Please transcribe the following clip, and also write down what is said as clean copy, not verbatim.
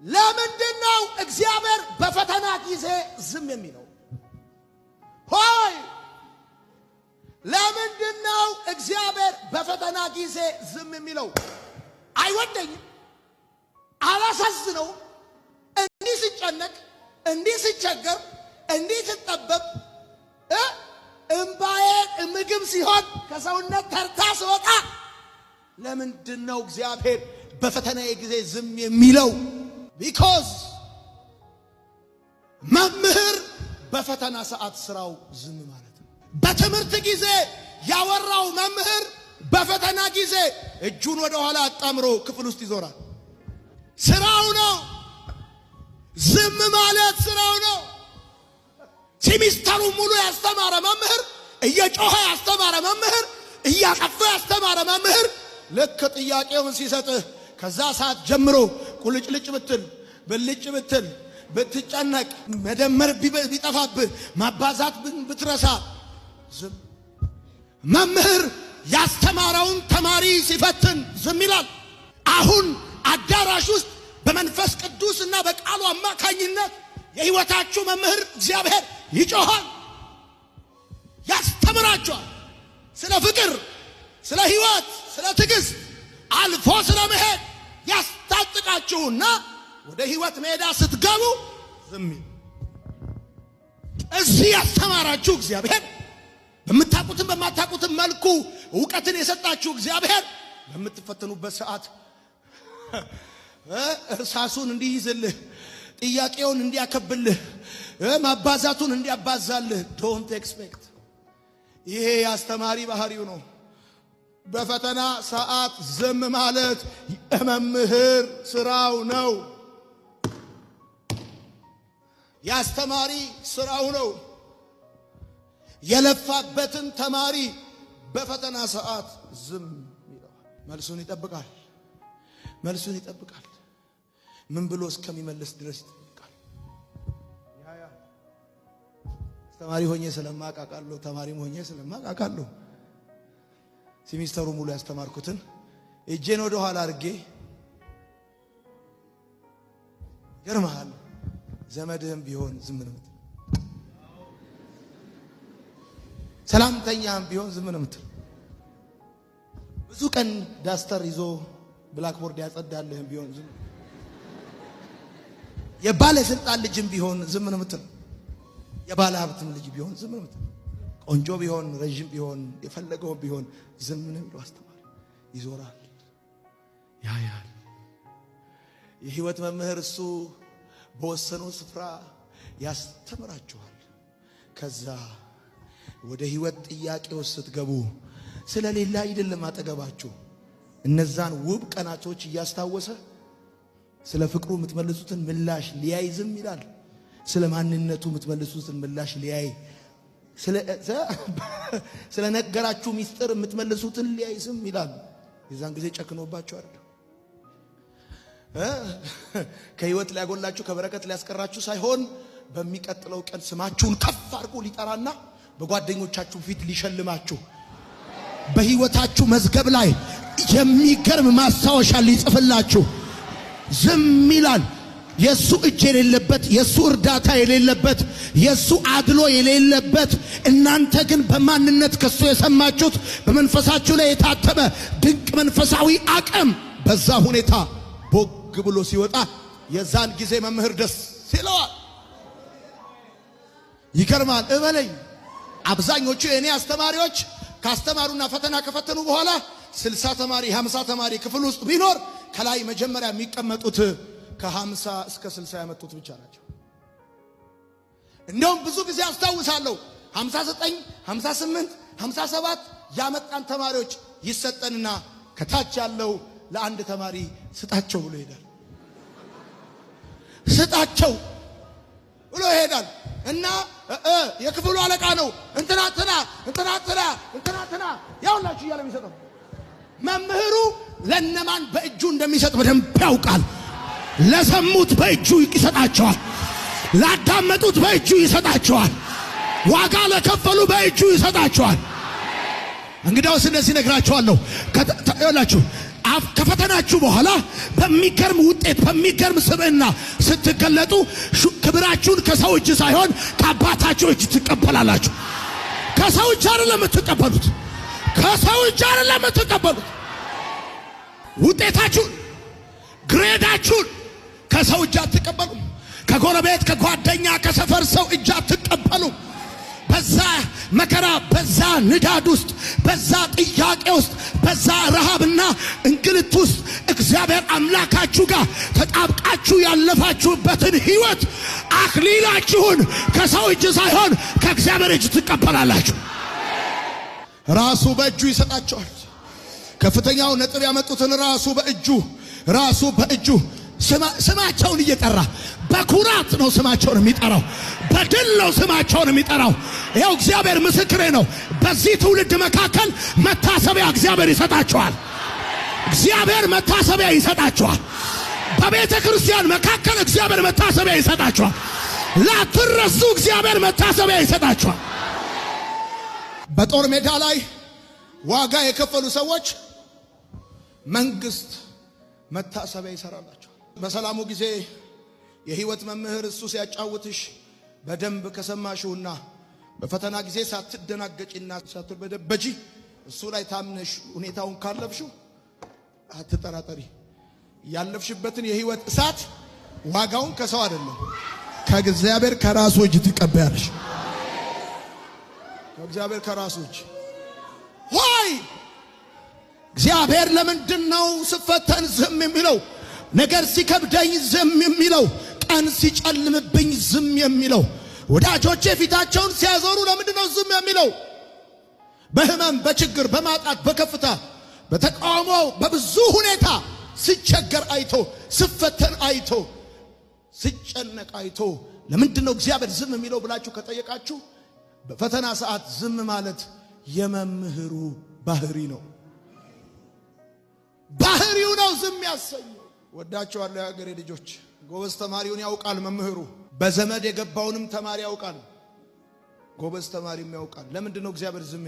ለምንድን ነው እግዚአብሔር በፈተና ጊዜ ዝም የሚለው? ሆይ ለምንድን ነው እግዚአብሔር በፈተና ጊዜ ዝም የሚለው? አይወደኝም፣ አላሳዝነውም። እንዲህ ስጨነቅ፣ እንዲህ ስቸገር፣ እንዲህ ስጠበብ፣ እምባዬ ምግብ ሲሆን ከሰውነት ተርታ ስወጣ ለምንድን ነው እግዚአብሔር በፈተናዬ ጊዜ ዝም የሚለው? Because መምህር በፈተና ሰዓት ስራው ዝም ማለት ነው። በትምህርት ጊዜ ያወራው መምህር በፈተና ጊዜ እጁን ወደ ኋላ አጣምሮ ክፍል ውስጥ ይዞራል። ስራው ነው። ዝም ማለት ስራው ነው። ሴሚስተሩ ሙሉ ያስተማረ መምህር፣ እየጮኸ ያስተማረ መምህር፣ እያቀፈ ያስተማረ መምህር ልክ ጥያቄውን ሲሰጥህ ከዛ ሰዓት ጀምሮ ቁልጭልጭ ብትል፣ ብልጭ ብትል፣ ብትጨነቅ፣ መደመር ቢጠፋብህ፣ ማባዛት ብትረሳ ዝም። መምህር ያስተማረውን ተማሪ ሲፈትን ዝም ይላል። አሁን አዳራሽ ውስጥ በመንፈስ ቅዱስ እና በቃሉ አማካኝነት የሕይወታችሁ መምህር እግዚአብሔር ይጮኻል፣ ያስተምራችኋል። ስለ ፍቅር፣ ስለ ሕይወት፣ ስለ ትዕግስት፣ አልፎ ስለ መሄድ ያስታጥቃችሁና ወደ ሕይወት ሜዳ ስትገቡ ዝም ይላል። እዚህ ያስተማራችሁ እግዚአብሔር፣ በምታውቁትም በማታውቁትም መልኩ እውቀትን የሰጣችሁ እግዚአብሔር በምትፈተኑበት ሰዓት እርሳሱን እንዲይዝልህ፣ ጥያቄውን እንዲያከብልህ፣ ማባዛቱን እንዲያባዛልህ don't expect። ይሄ የአስተማሪ ባህሪው ነው። በፈተና ሰዓት ዝም ማለት የመምህር ስራው ነው። የአስተማሪ ስራው ነው። የለፋበትን ተማሪ በፈተና ሰዓት ዝም ይለዋል። መልሱን ይጠብቃል። መልሱን ይጠብቃል። ምን ብሎ እስከሚመልስ ድረስ ይጠብቃል። ተማሪ ሆኜ ስለማቅ አውቃለሁ። ተማሪም ሆኜ ስለማቅ አውቃለሁ። ሴሚስተሩ ሙሉ ያስተማርኩትን እጄን ወደ ኋላ አድርጌ፣ ይገርምሃል፣ ዘመድህም ቢሆን ዝም ነው የምትል፣ ሰላምተኛህም ቢሆን ዝም ነው የምትል፣ ብዙ ቀን duster ይዞ blackboard ያጸዳልህም ቢሆን ዝም፣ የባለስልጣን ልጅም ቢሆን ዝም ነው የምትል፣ የባለ ሀብትም ልጅ ቢሆን ዝም ነው የምትል፣ ቆንጆ ቢሆን፣ ረዥም ቢሆን፣ የፈለገው ቢሆን ዝም ነው የሚለው አስተማሪ። ይዞራል፣ ያያል። የህይወት መምህር እሱ በወሰነው ስፍራ ያስተምራችኋል። ከዛ ወደ ህይወት ጥያቄ ውስጥ ስትገቡ ስለሌላ አይደለም አጠገባችሁ፣ እነዛን ውብ ቀናቶች እያስታወሰ ስለ ፍቅሩ የምትመልሱትን ምላሽ ሊያይ ዝም ይላል። ስለ ማንነቱ የምትመልሱትን ምላሽ ሊያይ፣ ስለ ነገራችሁ ሚስጥር የምትመልሱትን ሊያይ ዝም ይላል። የዛን ጊዜ ጨክኖባችሁ አይደለም፣ ከህይወት ሊያጎላችሁ፣ ከበረከት ሊያስቀራችሁ ሳይሆን በሚቀጥለው ቀን ስማችሁን ከፍ አድርጎ ሊጠራና በጓደኞቻችሁ ፊት ሊሸልማችሁ፣ በህይወታችሁ መዝገብ ላይ የሚገርም ማስታወሻ ሊጽፍላችሁ ዝም ይላል። የሱ እጅ የሌለበት፣ የሱ እርዳታ የሌለበት፣ የሱ አድሎ የሌለበት፣ እናንተ ግን በማንነት ከሱ የሰማችሁት በመንፈሳችሁ ላይ የታተመ ድንቅ መንፈሳዊ አቅም በዛ ሁኔታ ቦግ ብሎ ሲወጣ የዛን ጊዜ መምህር ደስ ይለዋል። ይገርማል። እበለኝ፣ አብዛኞቹ የእኔ አስተማሪዎች ካስተማሩና ፈተና ከፈተኑ በኋላ 60 ተማሪ፣ 50 ተማሪ ክፍል ውስጥ ቢኖር ከላይ መጀመሪያ የሚቀመጡት ከ50 እስከ 60 ያመጡት ብቻ ናቸው። እንደውም ብዙ ጊዜ አስታውሳለሁ፣ 59፣ 58፣ 57 ያመጣን ተማሪዎች ይሰጠንና ከታች ያለው ለአንድ ተማሪ ስጣቸው ብሎ ይሄዳል። ስጣቸው ብሎ ይሄዳል እና የክፍሉ አለቃ ነው፣ እንትና እንትና እንትና እንትና እንትና እንትና ያውላችሁ እያለ የሚሰጠው። መምህሩ ለነማን በእጁ እንደሚሰጥ በደንብ ያውቃል። ለሰሙት በእጁ ይሰጣቸዋል። ላዳመጡት በእጁ ይሰጣቸዋል። ዋጋ ለከፈሉ በእጁ ይሰጣቸዋል። እንግዲያውስ እንደዚህ እነግራችኋለሁ። ይኸውላችሁ፣ ከፈተናችሁ በኋላ በሚገርም ውጤት በሚገርም ስብዕና ስትገለጡ ክብራችሁን ከሰው እጅ ሳይሆን ከአባታችሁ እጅ ትቀበላላችሁ። ከሰው እጅ አይደለም የምትቀበሉት። ከሰው እጅ አይደለም የምትቀበሉት። ውጤታችሁን grade ኣችሁን ከሰው እጅ አትቀበሉም። ከጎረቤት፣ ከጓደኛ፣ ከሰፈር ሰው እጅ አትቀበሉም። በዛ መከራ፣ በዛ ንዳድ ውስጥ፣ በዛ ጥያቄ ውስጥ፣ በዛ ረሃብና እንግልት ውስጥ እግዚአብሔር አምላካችሁ ጋር ተጣብቃችሁ ያለፋችሁበትን ሕይወት አክሊላችሁን ከሰው እጅ ሳይሆን ከእግዚአብሔር እጅ ትቀበላላችሁ። ራሱ በእጁ ይሰጣቸዋል። ከፍተኛው ነጥብ ያመጡትን ራሱ በእጁ ስማቸውን እየጠራ በኩራት ነው ስማቸውን የሚጠራው፣ በድል ነው ስማቸውን የሚጠራው። ይኸው እግዚአብሔር ምስክሬ ነው። በዚህ ትውልድ መካከል መታሰቢያ እግዚአብሔር ይሰጣቸዋል። እግዚአብሔር መታሰቢያ ይሰጣቸዋል። በቤተ ክርስቲያን መካከል እግዚአብሔር መታሰቢያ ይሰጣቸዋል። ላትረሱ እግዚአብሔር መታሰቢያ ይሰጣቸዋል። በጦር ሜዳ ላይ ዋጋ የከፈሉ ሰዎች መንግስት መታሰቢያ ይሰራላቸዋል። በሰላሙ ጊዜ የህይወት መምህር እሱ ሲያጫውትሽ በደንብ ከሰማሽውና በፈተና ጊዜ ሳትደናገጪና ሳትበደበጂ እሱ ላይ ታምነሽ ሁኔታውን ካለፍሽው አትጠራጠሪ። ያለፍሽበትን የህይወት እሳት ዋጋውን ከሰው አይደለም ከእግዚአብሔር ከራሱ እጅ ትቀበያለሽ። ከእግዚአብሔር ከራሱ እጅ። ሆይ እግዚአብሔር ለምንድን ነው ስፈተን ዝም የሚለው? ነገር ሲከብደኝ ዝም የሚለው? ቀን ሲጨልምብኝ ዝም የሚለው? ወዳጆቼ ፊታቸውን ሲያዞሩ ለምንድን ነው ዝም የሚለው? በህመም፣ በችግር፣ በማጣት፣ በከፍታ፣ በተቃውሞ፣ በብዙ ሁኔታ ስቸገር አይቶ፣ ስፈተን አይቶ፣ ስጨነቅ አይቶ ለምንድን ነው እግዚአብሔር ዝም የሚለው ብላችሁ ከጠየቃችሁ በፈተና ሰዓት ዝም ማለት የመምህሩ ባህሪ ነው። ባህሪው ነው ዝም ያሰኘው። ወዳቸዋለሁ የሀገሬ ልጆች። ጎበዝ ተማሪውን ያውቃል መምህሩ። በዘመድ የገባውንም ተማሪ ያውቃል። ጎበዝ ተማሪም ያውቃል። ለምንድን ነው እግዚአብሔር ዝም